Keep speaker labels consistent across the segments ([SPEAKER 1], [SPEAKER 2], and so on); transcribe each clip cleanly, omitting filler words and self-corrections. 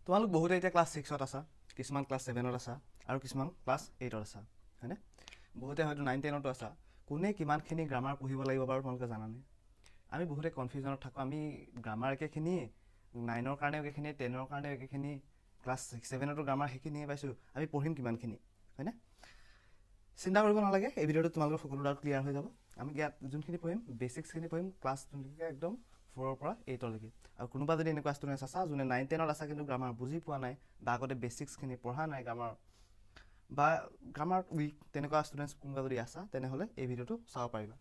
[SPEAKER 1] তোমালোক বহুতে এতিয়া ক্লাছ 6ত আছা, কিছুমান ক্লাছ 7ত আছা আৰু কিছুমান ক্লাছ 8ত আছা, হয়নে? বহুতে হয়তো 9 10তো আছা। কোনে কিমানখিনি গ্ৰামাৰ পঢ়িব লাগিব বাৰু তোমালোকে জানানে? আমি বহুতে কনফিউজনত থাকোঁ। আমি গ্ৰামাৰ একেখিনিয়ে, 9ৰ কাৰণেও একেখিনিয়ে, 10ৰ কাৰণেও একেখিনি, ক্লাছ 6 7তো গ্ৰামাৰ সেইখিনিয়ে পাইছোঁ, আমি পঢ়িম কিমানখিনি, হয়নে? চিন্তা কৰিব নালাগে, এই ভিডিঅ'টোত তোমালোকৰ সকলো ডাউট ক্লিয়াৰ হৈ যাব। আমি ইয়াত যোনখিনি পঢ়িম বেচিক্সখিনি পঢ়িম, ক্লাছ যোনখিনি একদম 4ৰ পৰা 8লৈকে। আৰু কোনোবা যদি এনেকুৱা ষ্টুডেণ্টছ আছা যোনে 9 10ত আছা কিন্তু গ্ৰামাৰ বুজি পোৱা নাই বা আগতে বেচিক্সখিনি পঢ়া নাই গ্ৰামাৰ বা গ্ৰামাৰ উইক, তেনেকুৱা ষ্টুডেণ্টছ কোনোবা যদি আছা তেনেহ'লে এই ভিডিঅ'টো চাব পাৰিবা।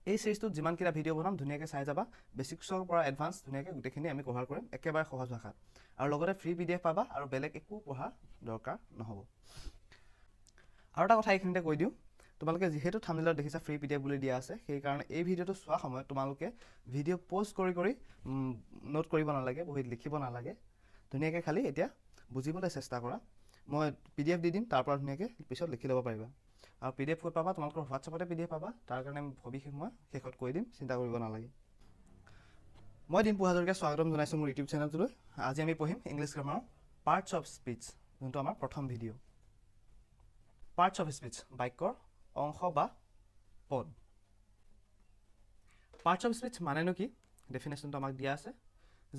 [SPEAKER 1] এই চিৰিজটোত যিমানকেইটা ভিডিঅ' বনাম ধুনীয়াকৈ চাই যাবা, বেচিক্সৰ পৰা এডভান্স ধুনীয়াকৈ গোটেইখিনি আমি কভাৰ কৰিম একেবাৰে সহজ ভাষাত। আৰু লগতে ফ্ৰী PDF পাবা আৰু বেলেগ একো পঢ়াৰ দৰকাৰ নহ'ব। আৰু এটা কথা এইখিনিতে কৈ দিওঁ, তোমালোকে যিহেতু থাম্বনেইলত দেখিছা ফ্ৰী PDF বুলি দিয়া আছে, সেইকাৰণে এই ভিডিঅ'টো চোৱা সময়ত তোমালোকে ভিডিঅ' প'ষ্ট কৰি কৰি নোট কৰিব নালাগে, বহীত লিখিব নালাগে, ধুনীয়াকৈ খালি এতিয়া বুজিবলৈ চেষ্টা কৰা। মই PDF দি দিম, তাৰ পৰা ধুনীয়াকৈ পিছত লিখি ল'ব পাৰিবা। আৰু PDF ক'ত পাবা? তোমালোকৰ হোৱাটছএপতে PDF পাবা, তাৰ কাৰণে সবিশেষ মই শেষত কৈ দিম, চিন্তা কৰিব নালাগে। মই ডিম্পু হাজৰিকা, স্বাগতম জনাইছোঁ মোৰ ইউটিউব চেনেলটোলৈ। আজি আমি পঢ়িম ইংলিছ গ্ৰামাৰৰ পাৰ্টছ অফ স্পীচ, যোনটো আমাৰ প্ৰথম ভিডিঅ'। পাৰ্টছ অফ স্পীচ, বাক্যৰ অংশ বা পদ। পাৰ্টছ অফ স্পীচ মানেনো কি? ডেফিনেশ্যনটো আমাক দিয়া আছে।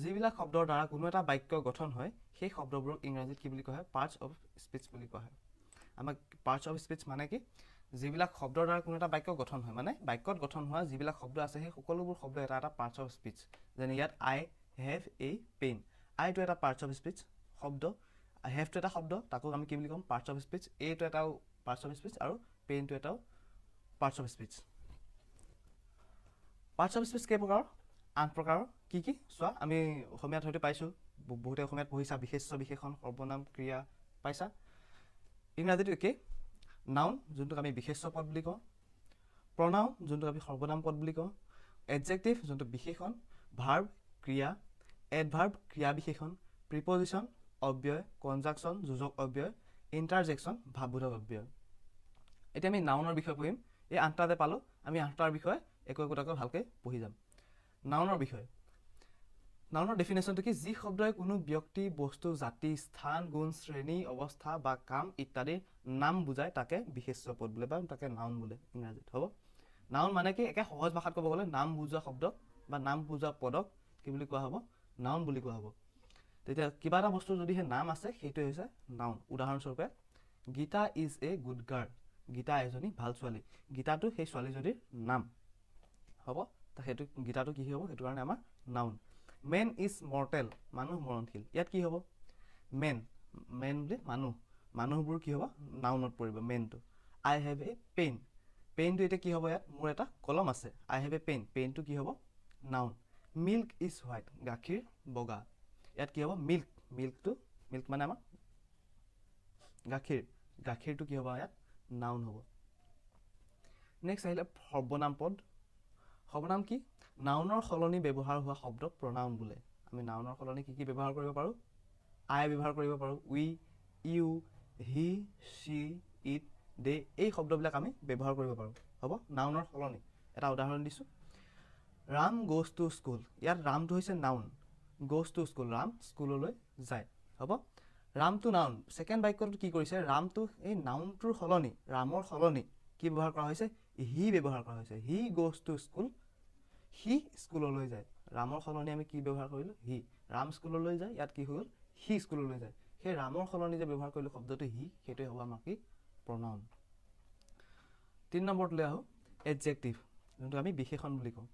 [SPEAKER 1] যিবিলাক শব্দৰ দ্বাৰা কোনো এটা বাক্য গঠন হয় সেই শব্দবোৰক ইংৰাজীত কি বুলি কোৱা হয়? পাৰ্টছ অফ স্পীচ বুলি কোৱা হয়। আমাক পাৰ্টছ অফ স্পীচ মানে কি? যিবিলাক শব্দৰ দ্বাৰা কোনো এটা বাক্য গঠন হয়, মানে বাক্যত গঠন হোৱা যিবিলাক শব্দ আছে সেই সকলোবোৰ শব্দ এটা এটা পাৰ্টছ অফ স্পীচ। যেনে ইয়াত আই have a pen, আইটো এটা পাৰ্টছ অফ স্পীচ শব্দ, হেভটো এটা শব্দ, তাকো আমি কি বুলি ক'ম? Parts of speech. এইটো এটাও পাৰ্টছ অফ স্পীচ আৰু পেইনটো এটাও parts of speech. Parts of speech কেই প্ৰকাৰৰ? 8 প্ৰকাৰৰ। কি কি চোৱা, আমি অসমীয়াত হয়তো পাইছোঁ, বহুতে অসমীয়াত পঢ়িছা, বিশেষ্য, বিশেষণ, সৰ্বনাম, ক্ৰিয়া পাইছা। ইংৰাজীটো একেই, নাউন যোনটোক আমি বিশেষ্য পদ বুলি কওঁ, প্ৰনাউন যোনটোক আমি সৰ্বনাম পদ বুলি কওঁ, এডজেক্টিভ যোনটো বিশেষণ, ভাৰ্ব ক্ৰিয়া, এডভাৰ্ব ক্ৰিয়া বিশেষণ, প্ৰিপজিশ্যন অব্যয়, কনজাকশ্যন যোজক অব্যয়, ইণ্টাৰজেকশ্যন ভাৱবোধক অব্যয়। এতিয়া আমি নাউনৰ বিষয়ে পঢ়িম। এই 8টা যে পালোঁ, আমি 8টাৰ বিষয়ে একো একোটাকৈ ভালকৈ পঢ়ি যাম। নাউনৰ বিষয়ে, নাউনৰ ডেফিনেশ্যনটো কি? যি শব্দই কোনো ব্যক্তি, বস্তু, জাতি, স্থান, গুণ, শ্ৰেণী, অৱস্থা বা কাম ইত্যাদিৰ নাম বুজায় তাকে বিশেষ্য পদ বোলে বা তাকে নাউন বোলে ইংৰাজীত। হ'ব, নাউন মানে কি? একে সহজ ভাষাত ক'ব গ'লে নাম বুজোৱা শব্দক বা নাম বুজোৱা পদক কি বুলি কোৱা হ'ব? নাউন বুলি কোৱা হ'ব। তেতিয়া কিবা এটা বস্তুৰ যদি সেই নাম আছে সেইটোৱে হৈছে নাউন। উদাহৰণস্বৰূপে Gita is a good girl, Gita এজনী ভাল ছোৱালী, গীতাটো সেই ছোৱালীজনীৰ নাম হ'ব, সেইটো গীতাটো কি হ'ব? সেইটো কাৰণে আমাৰ নাউন। মেন is mortal, মানুহ মৰণশীল। ইয়াত কি হ'ব? মেন, মেন বুলি মানুহ, মানুহবোৰ কি হ'ব? নাউনত পৰিব মেনটো। আই have a pen, পেইনটো এতিয়া কি হ'ব? ইয়াত মোৰ এটা কলম আছে, আই have a pen, পেইনটো কি হ'ব? নাউন। মিল্ক is white, গাখীৰ বগা। ইয়াত কি হ'ব? মিল্ক, মিল্কটো, মিল্ক মানে আমাৰ গাখীৰ, গাখীৰটো কি হ'ব? ইয়াত নাউন হ'ব। নেক্সট আহিলে সৰ্বনাম পদ। সৰ্বনাম কি? নাউনৰ সলনি ব্যৱহাৰ হোৱা শব্দক প্ৰনাউন বোলে। আমি নাউনৰ সলনি কি কি ব্যৱহাৰ কৰিব পাৰোঁ? আই ব্যৱহাৰ কৰিব পাৰোঁ, we, you, he, she, it, they, এই শব্দবিলাক আমি ব্যৱহাৰ কৰিব পাৰোঁ। হ'ব, নাউনৰ সলনি। এটা উদাহৰণ দিছোঁ, ৰাম গ'জ টু স্কুল। ইয়াত ৰামটো হৈছে noun, goes to school, Ram স্কুললৈ যায়। হ'ব, ৰামটো নাউন। ছেকেণ্ড বাক্যটোত কি কৰিছে? ৰামটো এই নাউনটোৰ সলনি, ৰামৰ সলনি কি ব্যৱহাৰ কৰা হৈছে? হি ব্যৱহাৰ কৰা হৈছে। হি গ'জ টু স্কুল, সি স্কুললৈ যায়। ৰামৰ সলনি আমি কি ব্যৱহাৰ কৰিলোঁ? হি। ৰাম স্কুললৈ যায়, ইয়াত কি হৈ গ'ল? সি স্কুললৈ যায়। সেই ৰামৰ সলনি যে ব্যৱহাৰ কৰিলোঁ শব্দটো হি, সেইটোৱে হ'ব আমাৰ কি? প্ৰনাউন। 3 নম্বৰটোলৈ আহোঁ, এডজেক্টিভ, যোনটো আমি বিশেষণ বুলি কওঁ।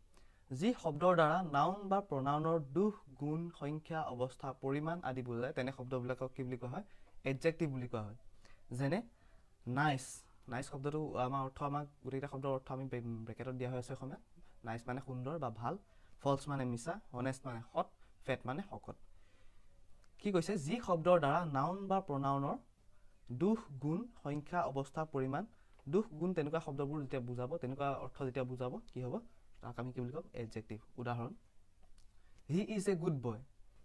[SPEAKER 1] যি শব্দৰ দ্বাৰা নাউন বা প্ৰনাউনৰ দোষ, গুণ, সংখ্যা, অৱস্থা, পৰিমাণ আদি বুজায় তেনে শব্দবিলাকক কি বুলি কোৱা হয়? এডজেক্টিভ বুলি কোৱা হয়। যেনে নাইচ, নাইচ শব্দটো আমাৰ অৰ্থ, আমাক গোটেইকেইটা শব্দৰ অৰ্থ আমি ব্ৰেকেটত দিয়া হৈ আছে অসমীয়াত। নাইচ মানে সুন্দৰ বা ভাল, ফল্ছ মানে মিছা, হনেষ্ট মানে সৎ, ফেট মানে শকত। কি কৈছে? যি শব্দৰ দ্বাৰা নাউন বা প্ৰনাউনৰ দোষ, গুণ, সংখ্যা, অৱস্থা, পৰিমাণ, দোষ, গুণ তেনেকুৱা শব্দবোৰ যেতিয়া বুজাব, তেনেকুৱা অৰ্থ যেতিয়া বুজাব কি হ'ব? তাক আমি কি বুলি ক'ম? এডজেক্টিভ। উদাহৰণ, he is a good boy,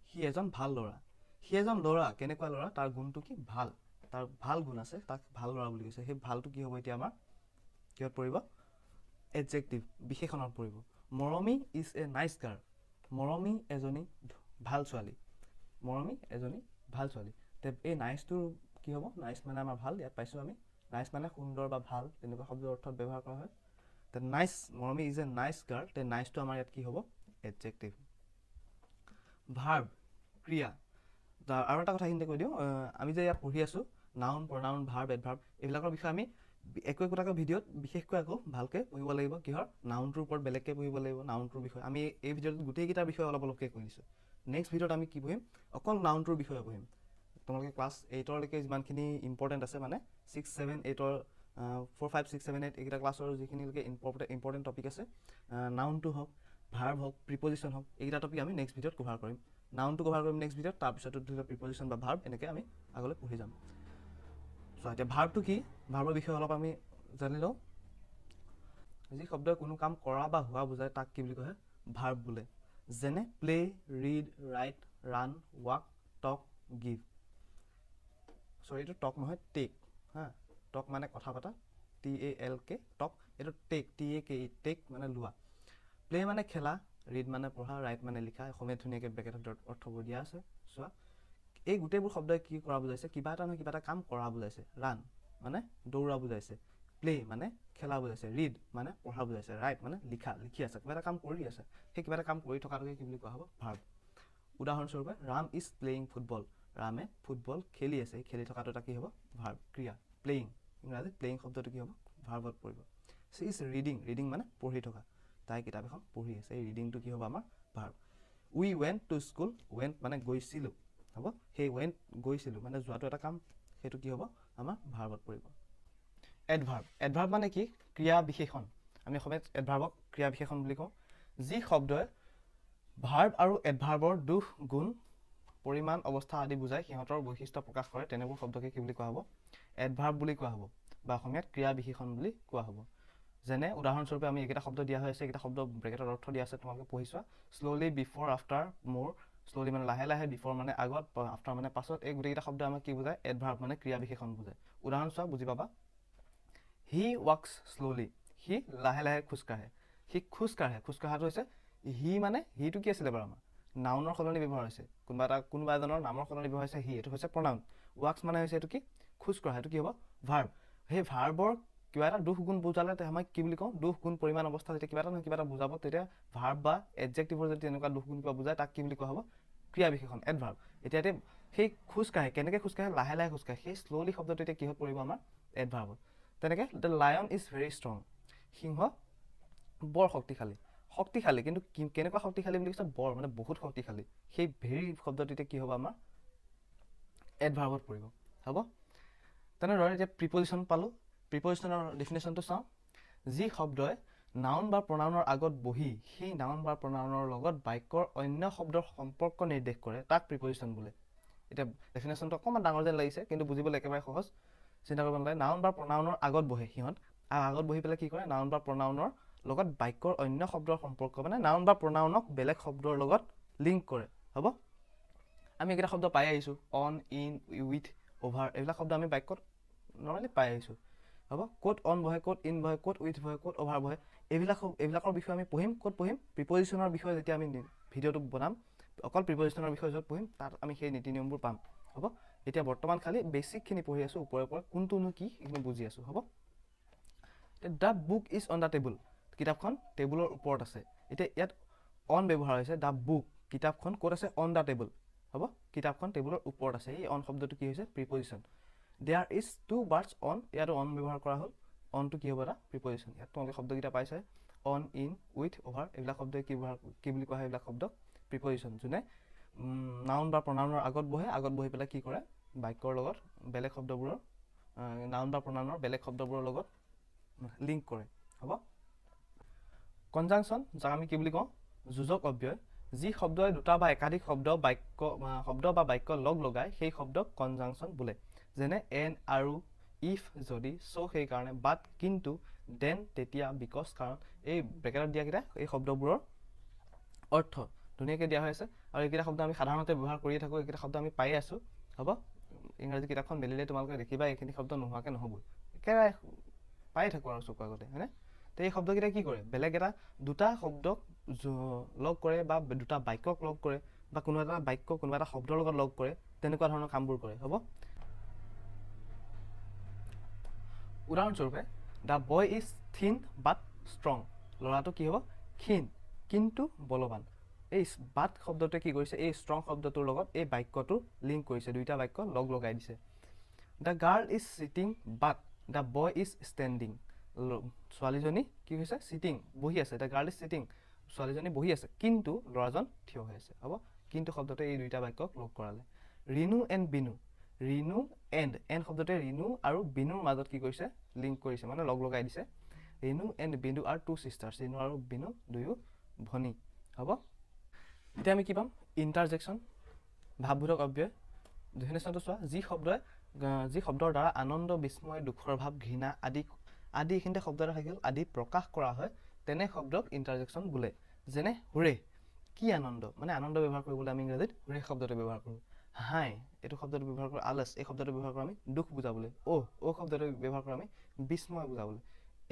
[SPEAKER 1] সি এজন ভাল ল'ৰা। সি এজন ল'ৰা, কেনেকুৱা ল'ৰা? তাৰ গুণটো কি? ভাল, তাৰ ভাল গুণ আছে, তাক ভাল ল'ৰা বুলি কৈছে। সেই ভালটো কি হ'ব এতিয়া আমাৰ? কিহত পৰিব? এডজেক্টিভ, বিশেষণত পৰিব। Moromi is a nice girl, Moromi এজনী ভাল ছোৱালী। মৰমী এজনী ভাল ছোৱালী। তে এই নাইচটোৰ কি হ'ব? নাইচ মানে আমাৰ ভাল, ইয়াত পাইছোঁ আমি। নাইচ মানে সুন্দৰ বা ভাল, তেনেকুৱা শব্দৰ অৰ্থত ব্যৱহাৰ কৰা হয়। তে nice, Moromi is a nice girl. তে নাইচটো আমাৰ ইয়াত কি হ'ব? এডজেক্টিভ। ভাৰ্ব, ক্ৰিয়া। আৰু এটা কথা এইখিনিতে কৈ দিওঁ, আমি যে ইয়াত পঢ়ি আছোঁ নাউন, প্ৰনাউন, ভাৰ্ব, এডভাৰ্ব, এইবিলাকৰ বিষয়ে আমি একো একোটাকৈ ভিডিঅ'ত বিশেষকৈ আকৌ ভালকৈ পঢ়িব লাগিব। কিহৰ? নাউনটোৰ ওপৰত বেলেগকৈ পঢ়িব লাগিব, নাউনটোৰ বিষয়ে। আমি এই ভিডিঅ'টোত গোটেইকেইটাৰ বিষয়ে অলপ অলপকৈ কৈ দিছোঁ। নেক্সট ভিডিঅ'ত আমি কি পঢ়িম? অকল নাউনটোৰ বিষয়ে পঢ়িম। তোমালোকে ক্লাছ 8ৰলৈকে যিমানখিনি ইম্পৰ্টেণ্ট আছে, মানে 6, 7, 8ৰ 4, 5, 6, 7, 8 এইকেইটা ক্লাছৰ যিখিনিলৈকে ইম্পৰ্টেণ্ট টপিক আছে, নাউনটো হওক, ভাৰ্ব হওক, প্ৰিপজিশ্যন হওক, এইকেইটা টপিক আমি নেক্সট ভিডিঅ'ত কভাৰ কৰিম। নাউনটো কভাৰ কৰিম নেক্সট ভিডিঅ'ত, তাৰপিছতো ধৰি লওক প্ৰিপজিশ্যন বা ভাৰ্ব, এনেকৈ আমি আগলৈ পঢ়ি যাম। চ' এতিয়া ভাৰ্বটো কি? ভাৰ্বৰ বিষয়ে অলপ আমি জানি লওঁ। যি শব্দই কোনো কাম কৰা বা হোৱা বুজায় তাক কি বুলি কোৱা হয়? ভাৰ্ব বোলে। যেনে play, read, write, run, walk, talk, give. Sorry, এইটো টক নহয়, টেক। হা, টক মানে কথা পতা, TALK, টক। এইটো take, TAKE, take মানে লোৱা। প্লে মানে খেলা, ৰিড মানে পঢ়া, ৰাইট মানে লিখা। অসমীয়াত ধুনীয়াকৈ ব্ৰেকেটৰ অৰ্থবোৰ দিয়া আছে। চোৱা, এই গোটেইবোৰ শব্দই কি কৰা বুজাইছে? কিবা এটা নহয় কিবা এটা কাম কৰা বুজাইছে। ৰান মানে দৌৰা বুজাইছে, প্লে মানে খেলা বুজাইছে, ৰিড মানে পঢ়া বুজাইছে, ৰাইট মানে লিখা, লিখি আছে, কিবা এটা কাম কৰি আছে। সেই কিবা এটা কাম কৰি থকাটোকে কি বুলি কোৱা হ'ব? ভাৰ্ব। উদাহৰণস্বৰূপে Ram is playing football. ৰামে ফুটবল খেলি আছে। এই খেলি থকাটো এটা কি হ'ব? ভাৰ্ব, ক্ৰিয়া। প্লেয়িং, ইংৰাজীত প্লেয়িং শব্দটো কি হ'ব? ভাৰ্বত পৰিব। She is reading, reading মানে পঢ়ি থকা, তাই কিতাপ এখন পঢ়ি আছে। এই ৰিডিংটো কি হ'ব? আমাৰ verb. We went to school, went মানে গৈছিলোঁ, হ'ব। সেই ৱেণ্ট গৈছিলোঁ মানে যোৱাটো এটা কাম, সেইটো কি হ'ব? আমাৰ ভাৰ্বত পৰিব। এডভাৰ্ব, এডভাৰ্ব মানে কি? ক্ৰিয়া বিশেষণ। আমি অসমীয়াত এডভাৰ্বক ক্ৰিয়া বিশেষণ বুলি কওঁ। যি শব্দই ভাৰ্ব আৰু এডভাৰ্বৰ দোষ, গুণ, পৰিমাণ, অৱস্থা আদি বুজাই সিহঁতৰ বৈশিষ্ট্য প্ৰকাশ কৰে, তেনেবোৰ শব্দকে কি বুলি কোৱা হ'ব? এডভাৰ্ব বুলি কোৱা হ'ব, বা অসমীয়াত ক্ৰিয়া বিশেষণ বুলি কোৱা হ'ব। যেনে উদাহৰণস্বৰূপে আমি এইকেইটা শব্দ দিয়া হৈ আছে, এইকেইটা শব্দ ব্ৰেকেটৰ অৰ্থ দিয়া আছে, তোমালোকে পঢ়ি চোৱা। Slowly, before, after, more. Slowly মানে লাহে লাহে, বিফৰ মানে আগত, আফটাৰ মানে পাছত। এই গোটেইকেইটা শব্দ আমাক কি বুজায়? এডভাৰ্ব মানে ক্ৰিয়া বিশেষণ বুজায়। উদাহৰণ চোৱা, বুজি পাবা। হি ৱাকছ শ্ল'লি, সি লাহে লাহে খোজকাঢ়ে। সি খোজকাঢ়ে, খোজকঢ়াটো হৈছে হি মানে হিটো কি আছিলে বাৰু? আমাৰ নাউনৰ সলনি ব্যৱহাৰ হৈছে, কোনোবা এজনৰ নামৰ সলনি ব্যৱহাৰ হৈছে হি, এইটো হৈছে প্ৰনাউন। ৱাকছ মানে হৈছে এইটো কি? খোজকঢ়া, এইটো কি হ'ব? ভাৰ্ব। সেই ভাৰ্বৰ কিবা এটা দোষ গুণ বুজালে আমাক কি বুলি কওঁ? দোষ, গুণ, পৰিমাণ, অৱস্থা যেতিয়া কিবা এটা নহয় কিবা এটা বুজাব, তেতিয়া ভাৰ্ব বা এডজেক্টিভৰ যদি তেনেকুৱা দোষ গুণ কিবা বুজায়, তাক কি বুলি কোৱা হ'ব? ক্ৰিয়া বিশেষণ, এডভাৰ্ব। এতিয়া সেই খোজকাঢ়ে, কেনেকৈ খোজকাঢ়ে? লাহে লাহে খোজকাঢ়ে। সেই শ্ল'লি শব্দটো এতিয়া কিহত পৰিব? আমাৰ এডভাৰ্বত। তেনেকৈ the lion is very strong, সিংহ বৰ শক্তিশালী। শক্তিশালী কিন্তু কেনেকুৱা শক্তিশালী বুলি কৈছে? বৰ মানে বহুত শক্তিশালী। সেই ভেৰি শব্দটো এতিয়া কি হ'ব? আমাৰ এডভাৰ্বত পৰিব, হ'ব। তেনেদৰে এতিয়া প্ৰিপজিশ্যন পালোঁ। প্ৰিপজিশ্যনৰ ডেফিনেশ্যনটো চাওঁ। যি শব্দই নাউন বা প্ৰনাউনৰ আগত বহি সেই নাউন বা প্ৰনাউনৰ লগত বাক্যৰ অন্য শব্দৰ সম্পৰ্ক নিৰ্দেশ কৰে, তাক প্ৰিপজিশ্যন বোলে। এতিয়া ডেফিনেশ্যনটো অকণমান ডাঙৰ যেন লাগিছে, কিন্তু বুজিবলৈ একেবাৰে সহজ, চিন্তা কৰিব নালাগে। নাউন বা প্ৰনাউনৰ আগত বহে সিহঁত, আৰু আগত বহি পেলাই কি কৰে? নাউন বা প্ৰনাউনৰ লগত বাক্যৰ অন্য শব্দৰ সম্পৰ্ক, মানে নাউন বা প্ৰনাউনক বেলেগ শব্দৰ লগত লিংক কৰে, হ'ব। আমি এইকেইটা শব্দ পাই আহিছোঁ, অন, ইন, উইথ, অভাৰ, এইবিলাক শব্দ আমি বাক্যত নৰ্মেলি পাই আহিছোঁ, হ'ব। ক'ত অন বহে, ক'ত ইন বহে, ক'ত উইথ বহে, ক'ত অভাৰ বহে, এইবিলাকৰ বিষয়ে আমি পঢ়িম। ক'ত পঢ়িম? প্ৰিপজিশ্যনৰ বিষয়ে যেতিয়া আমি ভিডিঅ'টো বনাম, অকল প্ৰিপজিশ্যনৰ বিষয়ে য'ত পঢ়িম, তাত আমি সেই নীতি নিয়মবোৰ পাম, হ'ব। এতিয়া বৰ্তমান খালি বেছিকখিনি পঢ়ি আছোঁ, ওপৰে ওপৰে কোনটোনো কি সেইখিনি বুজি আছোঁ, হ'ব। The book is on the table, কিতাপখন টেবুলৰ ওপৰত আছে। এতিয়া ইয়াত অন ব্যৱহাৰ হৈছে, the book, কিতাপখন ক'ত আছে? অন the table, হ'ব। কিতাপখন টেবুলৰ ওপৰত আছে। এই অন শব্দটো কি হৈছে? Preposition. There is 2 birds on, ইয়াতো অন ব্যৱহাৰ কৰা হ'ল। অনটো কি হ'ব? এটা প্ৰিপজিশ্যন। ইয়াত তোমালোকে শব্দকেইটা পাইছে, অন, ইন, উইথ, অভাৰ, এইবিলাক শব্দই কি ব্যৱহাৰ, কি বুলি কোৱা হয়? এইবিলাক শব্দক প্ৰিপজিশ্যন, যোনে নাউন বা প্ৰনাউনৰ আগত বহে, আগত বহি পেলাই কি কৰে? বাক্যৰ লগত বেলেগ শব্দবোৰৰ, নাউন বা প্ৰনাউনৰ বেলেগ শব্দবোৰৰ লগত লিংক কৰে, হ'ব। কনজাংচন, যাক আমি কি বুলি কওঁ? যোজক অব্যয়। যি শব্দই দুটা বা একাধিক শব্দ বাক্য, শব্দ বা বাক্য লগ লগায়, সেই শব্দক কনজাংচন বোলে। যেনে এন আৰু, if যদি, চ' সেইকাৰণে, বাট কিন্তু, then তেতিয়া, because কাৰণ। এই ব্ৰেকেটত দিয়াকেইটা এই শব্দবোৰৰ অৰ্থ ধুনীয়াকৈ দিয়া হৈ আছে। আৰু এইকেইটা শব্দ আমি সাধাৰণতে ব্যৱহাৰ কৰিয়ে থাকোঁ, এইকেইটা শব্দ আমি পায়ে আছোঁ, হ'ব। ইংৰাজী কিতাপখন মেলিলে তোমালোকে দেখিবা এইখিনি শব্দ নোহোৱাকৈ নহ'বই, একেবাৰে পায়ে থাকোঁ আৰু চকুৰ আগতে, হয়নে? তো এই শব্দকেইটা কি কৰে? বেলেগ এটা দুটা শব্দক লগ কৰে বা দুটা বাক্যক লগ কৰে, বা কোনো এটা বাক্য কোনোবা এটা শব্দৰ লগত লগ কৰে, তেনেকুৱা ধৰণৰ কামবোৰ কৰে, হ'ব। উদাহৰণস্বৰূপে the boy is thin but strong, ল'ৰাটো কি হ'ব? ক্ষীণ কিন্তু বলৱান। এই বাট শব্দটোৱে কি কৰিছে? এই ষ্ট্ৰং শব্দটোৰ লগত এই বাক্যটো লিংক কৰিছে, দুইটা বাক্য লগ লগাই দিছে। The girl is sitting but the boy is standing, ছোৱালীজনী কি হৈছে? চিটিং, বহি আছে। The girl is sitting, ছোৱালীজনী বহি আছে কিন্তু ল'ৰাজন থিয় হৈ আছে, হ'ব। কিন্তু শব্দটোৱে এই দুইটা বাক্যক লগ কৰালে। Rinu and Binu, Rinu and, and শব্দটোৱে ৰিনু আৰু বিনুৰ মাজত কি কৰিছে? লিংক কৰিছে, মানে লগ লগাই দিছে। Rinu and Binu are two sisters, Rinu আৰু বিনু দুয়ো ভনী, হ'ব। এতিয়া আমি কি পাম? ইণ্টাৰজেকশ্যন, ভাৱবোধক অব্যয়। ডেফিনেশ্যনটো চোৱা, যি শব্দৰ দ্বাৰা আনন্দ, বিস্ময়, দুখৰ ভাৱ, ঘৃণা আদি আদি এইখিনিতে শব্দ এটা থাকিল, আদি প্ৰকাশ কৰা হয়, তেনে শব্দক ইণ্টাৰজেকশ্যন বোলে। যেনে হুৰে, কি আনন্দ, মানে আনন্দ ব্যৱহাৰ কৰিবলৈ আমি ইংৰাজীত হুৰে শব্দটো ব্যৱহাৰ কৰোঁ। হাই, এইটো শব্দটো ব্যৱহাৰ কৰোঁ। আলচ, এই শব্দটো ব্যৱহাৰ কৰোঁ আমি দুখ বুজাবলৈ। অ', অ' শব্দটো ব্যৱহাৰ কৰোঁ আমি বিস্ময় বুজাবলৈ।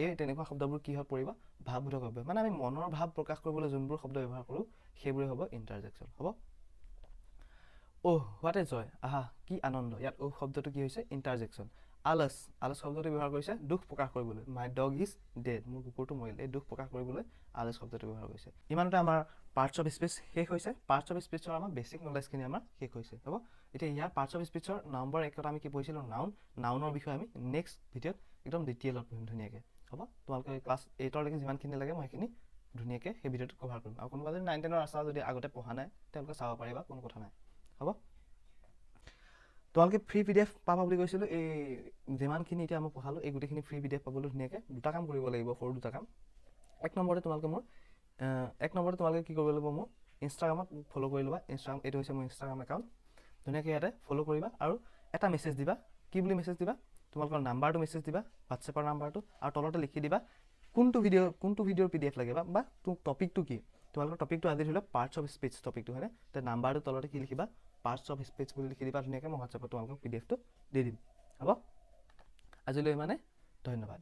[SPEAKER 1] এই তেনেকুৱা শব্দবোৰ কি হৈ পৰিব? ভাৱবোধক অব্যয়। মানে আমি মনৰ ভাৱ প্ৰকাশ কৰিবলৈ যোনবোৰ শব্দ ব্যৱহাৰ কৰোঁ সেইবোৰে হ'ব ইণ্টাৰজেকশ্যন, হ'ব। অহ what a জয়, আহা কি আনন্দ, ইয়াত অহ শব্দটো কি হৈছে? ইণ্টাৰজেকশ্যন। আলচ, আলচ শব্দটো ব্যৱহাৰ কৰিছে দুখ প্ৰকাশ কৰিবলৈ। My dog is dead, মোৰ কুকুৰটো মৰিল, এই দুখ প্ৰকাশ কৰিবলৈ আলচ শব্দটো ব্যৱহাৰ কৰিছে। ইমানতে আমাৰ পাৰ্টছ অফ স্পীচ শেষ হৈছে। পাৰ্টছ অফ স্পীচৰ আমাৰ বেছিক নলেজখিনি আমাৰ শেষ হৈছে, হ'ব। এতিয়া ইয়াৰ পাৰ্টছ অফ স্পীচৰ নম্বৰ 1ত আমি কি পঢ়িছিলোঁ? নাউন। নাউনৰ বিষয়ে আমি নেক্সট ভিডিঅ'ত একদম ডিটেইলত পঢ়িম ধুনীয়াকৈ, হ'ব। তোমালোকে ক্লাছ 8লৈকে যিমানখিনি লাগে মই সেইখিনি ধুনীয়াকৈ সেই ভিডিঅ'টোত কভাৰ কৰিম। আৰু কোনোবা যদি 9, 10ৰ আছা, যদি আগতে পঢ়া নাই, তেওঁলোকে চাব পাৰিবা, কোনো কথা নাই, হ'ব। তোমালোকে ফ্ৰী PDF পাবা বুলি কৈছিলোঁ। এই যিমানখিনি এতিয়া মই পঢ়ালোঁ এই গোটেইখিনি ফ্ৰী PDF পাবলৈ ধুনীয়াকৈ দুটা কাম কৰিব লাগিব, সৰু দুটা কাম। এক নম্বৰতে তোমালোকে কি কৰিব লাগিব? মোৰ ইনষ্টাগ্ৰামত ফ'ল' কৰি ল'বা। ইনষ্টাগ্ৰাম, এইটো হৈছে মোৰ ইনষ্টাগ্ৰাম একাউণ্ট, ধুনীয়াকৈ ইয়াতে ফ'ল' কৰিবা আৰু এটা মেছেজ দিবা। কি বুলি মেছেজ দিবা? তোমালোকৰ নাম্বাৰটো মেছেজ দিবা, হোৱাটছএপৰ নাম্বাৰটো, আৰু তলতে লিখি দিবা কোনটো ভিডিঅ'ৰ PDF লাগে বা টপিকটো কি। তোমালোকৰ টপিকটো আজি ধৰি লওক পাৰ্টছ অফ স্পীচ টপিকটো, হয়নে? তে নাম্বাৰটো তলতে কি লিখিবা? পাৰ্টছ অফ স্পীচ বুলি লিখি দিবা ধুনীয়াকৈ। মই হোৱাটছএপত তোমালোকক PDFটো দি দিম, হ'ব। আজিলৈ ইমানে, ধন্যবাদ।